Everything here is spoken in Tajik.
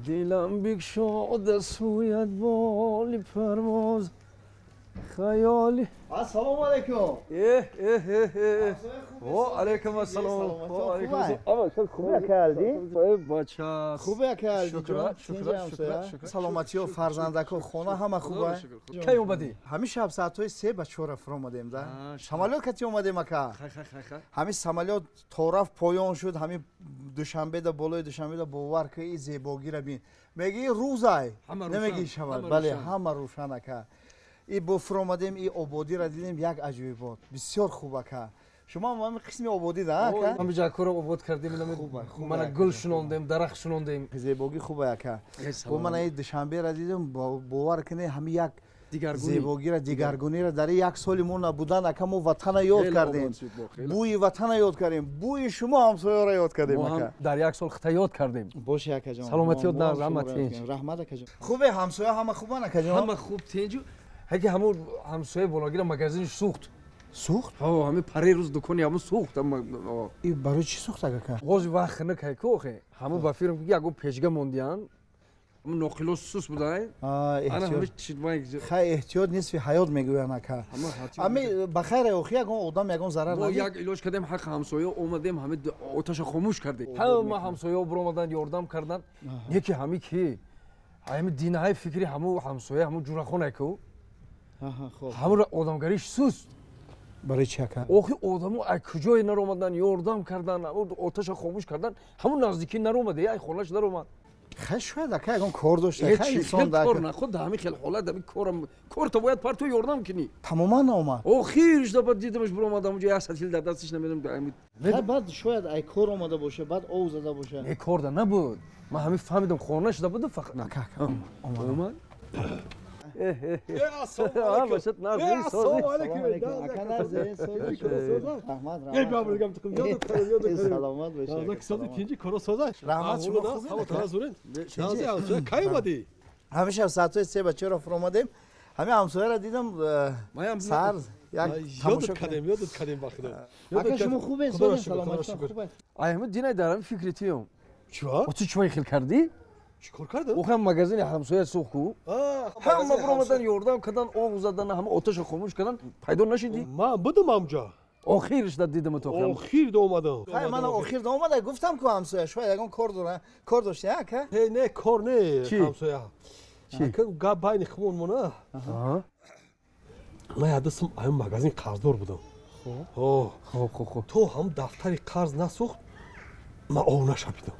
Дилам бикшода сӯят боли парвоз хаёли. Ассалому алайкум. Ва алайкум ассалом. Ва алайкум ассалом. Хубе кардӣ? Бача. Хубе кардӣ? Шукр, шукр, шукр. Саломатиё, фарзандако, хона ҳама хубе? Кай омадӣ? Ҳамин шаб соатҳои 3 ба 4 фуромадем да. Самолёт кати омадем ака. Хай, хай, хай, хай. Ҳамин самолёт то рафт поён шуд, ҳамин Душанбеда болои Душанбеда бовар ки и зебогиро бин. Мегӣ рӯзай, намегӣ шаб. Бале, ҳама рӯшан ака. И бо фуромадем, и ободиро дидем, як аҷоибот. Бисёр хуб ака. Шумо ҳам ҳамин қисми ободӣ да ака? Ҳамин ҷакуро обод кардем, мана гул шунондем, дарахт шунондем. Зебогӣ хуб ака. Бо мана и Душанберо дидем, бовар кунед, ҳамин як зебогиро, дигаргуниро дар як соли мо набудан ака, мо ватана ёд кардем. Бӯи ватана ёд кардем, бӯи шумо ҳамсоёро ёд кардем ака. Дар як сол хита ёд кардем. Боши акаҷон. Саломатиёт нағз, ҳама тинҷ. Раҳмат акаҷон. Хубе ҳамсоя ҳама хубан акаҷон? Ҳама хуб, тинҷу. Ҳаки ҳамун ҳамсоя бологира магазини сӯхт. Сӯхт? Ҳо, ҳамин пари рӯз дукони ҳамун сӯхт. И барои чӣ сӯхт ака? Ғози вақт хинак ҳайку охе. Ҳамун ба фирм ки ягон печга мондиян. Ҳамун ноқило сус будай. Ана ҳамин чӣ хай эҳтиёт нисфи ҳаёт мегӯянд ака. Ами ба хайр охи ягон одам ягон зарар надид? Мо як илоҷ кардем, ҳақ ҳамсоя омадем, ҳамин оташа хомӯш кардем. Ҳама ҳамсояҳо биромаданд, ёрдам карданд. Не ки ҳамин ки ҳамин динаҳои фикри ҳамун ҳамсоя, ҳамун ҷурахон ҳайку. Ҳамун одамгариш суст. Барои чӣ ака? Охи одамо ай куҷое наромаданд, ёрдам карданд, оташа хомӯш карданд, ҳамун наздикӣ наромад, ай хонаш наромад. Хай шояд ака ягон кор дошта, хай инсон да кор наход, да ҳамин хел ҳолат, ҳамин корам, корто бояд парту ёрдам кунӣ. Тамоман наомад. Охирш да баъд дидамаш биромад, ҳамунҷо як сатил дар дасташ намедонам. Хай баъд шояд ай кор омада боша, баъд ов зада боша. Не, кор да набуд. Ман ҳамин фаҳмидам, хонаш да буд фақат. Ака, ака, омад. Ассалому алайкум. Ҳамеша соатҳои 3 ба 4 фуромадем. Ҳамин ҳамсояро дидам, саҳар як тамошо кардем, ёдат кардем ба худо. Ака шумо хубед, саломатӣ хубед? Ай ҳамин динай дар ҳамин фикри туям. Чӣ? Ту чӣ хел кардӣ? Чӣ кор кардам? Охам магазини ҳамсоя сӯхт ку. Ҳама биромадан, ёрдам кардан, оғ задан, ҳама оташа хомӯш кардан, пайдо нашидӣ? Ман будам ҳамҷо. Охирш да дидам то. Охир да омадам. Хай ман охир да омада гуфтам ку ҳамсоя шояд ягон кор дора, кор дошта ака? Не, не, кор не ҳамсоя. Ака гап байни хумон мона. Ман ядасам ай магазин қарздор будам. Хоб. Хоб, хоб, хоб. То ҳам дафтари қарз насӯхт, ман ов нашапидам.